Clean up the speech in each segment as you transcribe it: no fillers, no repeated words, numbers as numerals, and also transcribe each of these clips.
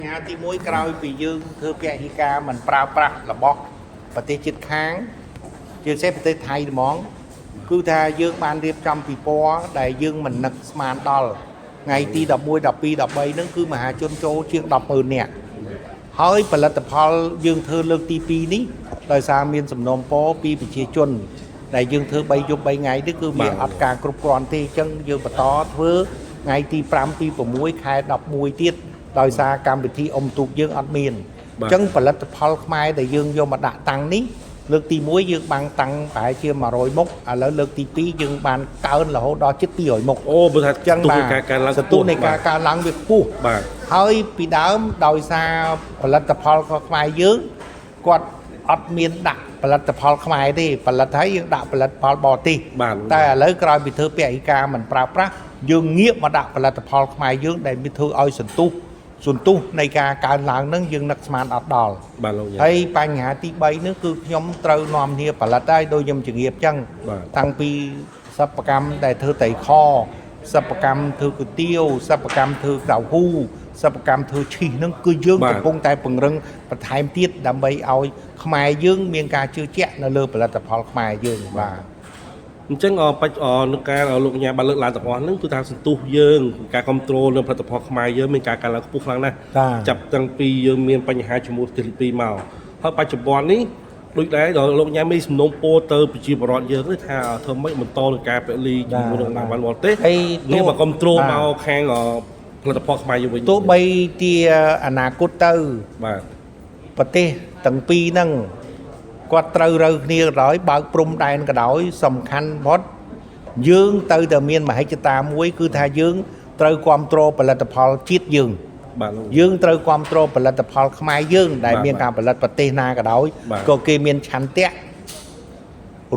បញ្ហាទី1ក្រោយពីយើងធ្វើពហិការមិនប្រើប្រាស់របស់ប្រទេសជិតខាង ជាពិសេសប្រទេសថៃហ្មងគឺថាយើងបានរៀបចំពិព័រណ៍ដែលយើងមិននឹកស្មានដល់ថ្ងៃទី11 12 13ហ្នឹងគឺមហាជនចូលជាង100,000នាក់ហើយផលិតផលយើងធ្វើលើកទី2នេះដោយសារមានសំណូមពរពីប្រជាជន ដែលយើងធ្វើ3យប់3ថ្ងៃនេះគឺវាអត់ការគ្រប់គ្រាន់ទេអញ្ចឹងយើងបន្តធ្វើថ្ងៃទី5ទី6ខែ11ទៀតដោយសារកម្មវិធីអុំទូកយើងអត់មាន អញ្ចឹងផលិតផលខ្មែរដែលយើងយកមកដាក់តាំងនេះលើកទី1យើងបានតាំងប្រហែលជា100មុខឥឡូវលើកទី2យើងបានកើនរហូតដល់ជិត200មុខ អូបើថា អញ្ចឹង ទូ បាទ ការកើនឡើង សន្ទុះនៃការកើនឡើងវាខ្ពស់ បាទ ហើយពីដើមដោយសារផលិតផលរបស់ខ្មែរយើងគាត់អត់មានដាក់ផលិតផលខ្មែរទេផលិតហើយយើងដាក់ផលិតផលបរទេស បាទ តែឥឡូវក្រោយពីធ្វើពហិការមិនប្រើប្រាស់យើងងាកមកដាក់ផលិតផលខ្មែរយើងដែលមានធ្វើឲ្យសន្ទុះសន្ទុះនៃការកើនឡើងហ្នឹងយើងនឹកស្មានអត់ដល់ បាទលោកញ៉ា ហើយបញ្ហាទី3នេះគឺខ្ញុំត្រូវនាំគ្នាផលិតហើយដូចខ្ញុំជំរាបចឹង បាទ តាំងពីសិប្បកម្មដែលធ្វើត្រីខសិប្បកម្មធ្វើគុយទាវសិប្បកម្មធ្វើតៅហ៊ូសិប្បកម្មធ្វើឈីសហ្នឹងគឺយើង បាទ កំពុងតែពង្រឹងបន្ថែមទៀតដើម្បីឲ្យខ្មែរយើងមានការជឿជាក់នៅលើផលិតផលខ្មែរយើងបាទ អញ្ចឹងអបច្ចអនឹងការលោកញ៉ាបានលើកឡើងទាំងអស់ហ្នឹងគឺថាសន្ទុះយើងការគ្រប់គ្រងនៅផលិតផលខ្មែរយើងមានការកើនឡើងខ្ពស់ខ្លាំងណាស់ បាទ ចាប់តាំងពីយើងមានបញ្ហាជាមួយប្រទេសលីប៊ីមកហើយបច្ចុប្បន្ននេះដូចដែរដល់លោកញ៉ាមានសំណូមពរទៅប្រជាពលរដ្ឋយើងនេះថាធ្វើម៉េចបន្តនឹងការពលីជាមួយនឹងអាវ៉ាន់បរទេស ហើយ នេះមកគ្រប់គ្រង បាទ មកខាងផលិតផលខ្មែរយើងវិញ ទោះបីជាអនាគតទៅ បាទ ប្រទេសទាំងពីរហ្នឹងគាត់ត្រូវរូវគ្នាក៏ដោយបើកព្រំដែនក៏ដោយសំខាន់បំផុតយើងទៅតែមានមហិច្ឆតាមួយ គឺថាយើងត្រូវគ្រប់គ្រងផលិតផលជាតិយើង បាទលោក យើងត្រូវគ្រប់គ្រងផលិតផលខ្មែរយើង ដែល បាទ មានការផលិតប្រទេសណាក៏ដោយ បាទ ក៏គេមានឆន្ទៈ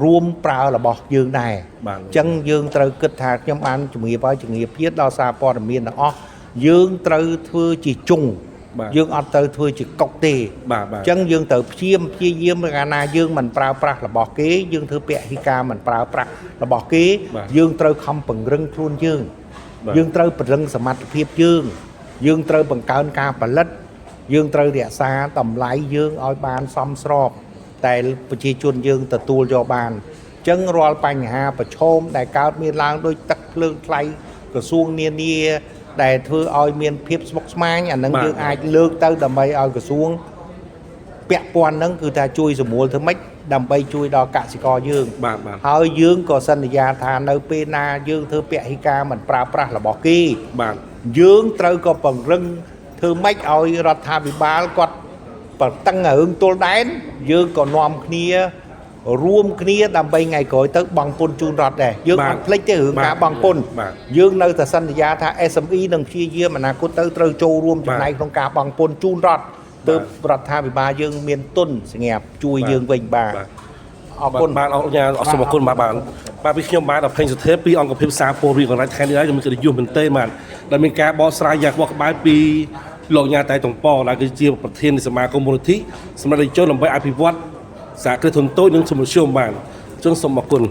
រួមប្រើរបស់យើងដែរ បាទ អញ្ចឹងយើងត្រូវគិតថាខ្ញុំបានជំរាបហើយជំរាបទៀតដល់សារព័ត៌មានទាំងអស់យើងត្រូវធ្វើជាជុង បាទ យើងអត់ត្រូវធ្វើជាកុកទេ បាទបាទ អញ្ចឹងយើងត្រូវព្យាយាមព្យាយាមកាលណាយើងមិនប្រើប្រាស់របស់គេយើងធ្វើពហិការមិនប្រើប្រាស់របស់គេ បាទ យើងត្រូវខំពង្រឹងខ្លួនយើង បាទ យើងត្រូវពង្រឹងសមត្ថភាពយើង យើងត្រូវបង្កើនការផលិត យើងត្រូវរក្សាតម្លៃយើងឲ្យបានសមស្របតែប្រជាជនយើងទទួលយកបានអញ្ចឹងរាល់បញ្ហាប្រឈមដែលកើតមានឡើងដោយទឹកភ្លើងថ្លៃក្រសួងនានាដែលធ្វើឲ្យមានភាពស្មុគស្មាញអានឹង បាទ យើងអាចលើកទៅដើម្បីឲ្យក្រសួងពាក់ព័ន្ធហ្នឹងគឺថាជួយសម្រួលធ្វើម៉េចដើម្បីជួយដល់កសិករយើង បាទបាទ ហើយយើងក៏សន្យាថានៅពេលណាយើងធ្វើពហិការមិនប្រើប្រាស់របស់គេ បាទ យើងត្រូវក៏ពង្រឹងធ្វើម៉េចឲ្យរដ្ឋាភិបាលគាត់ប្រតឹងរឿងទល់ដែនយើងក៏នាំគ្នារួមគ្នាដើម្បីថ្ងៃក្រោយទៅបង់ពន្ធជូនរដ្ឋដែរយើង បាទ អត់ភ្លេចទេរឿង បាទ ការបង់ពន្ធ បាទ យើងនៅតែសន្យាថា SME នឹងព្យាយាមអនាគតទៅត្រូវចូលរួម បាទ ចំណែកក្នុងការបង់ពន្ធជូនរដ្ឋទើបរដ្ឋាភិបាលយើងមានទុនសម្រាប់ជួយ បាទ យើងវិញបាទ បាទ អរគុណ បាទអរញ៉ាអរសូមអរគុណបាទបាទបាទពីខ្ញុំបាទអភេងសុទេពពីអង្គភាពសារព័ត៌មានកន្លែងថ្ងៃនេះហើយខ្ញុំមានកិត្តិយសមែនទែនបាទដែលមានការបកស្រាយយ៉ាងក្បោះក្បាយពីលោកញ៉ាតែតុងប៉ដែលគឺជាប្រធាននៃសមាគមមូលនិធិសម្រាប់ប្រជាជនដើម្បីអភិវឌ្ឍសហគ្រាសធុនតូចនិងសមធ្យមបាទអញ្ចឹងសូមអរគុណ។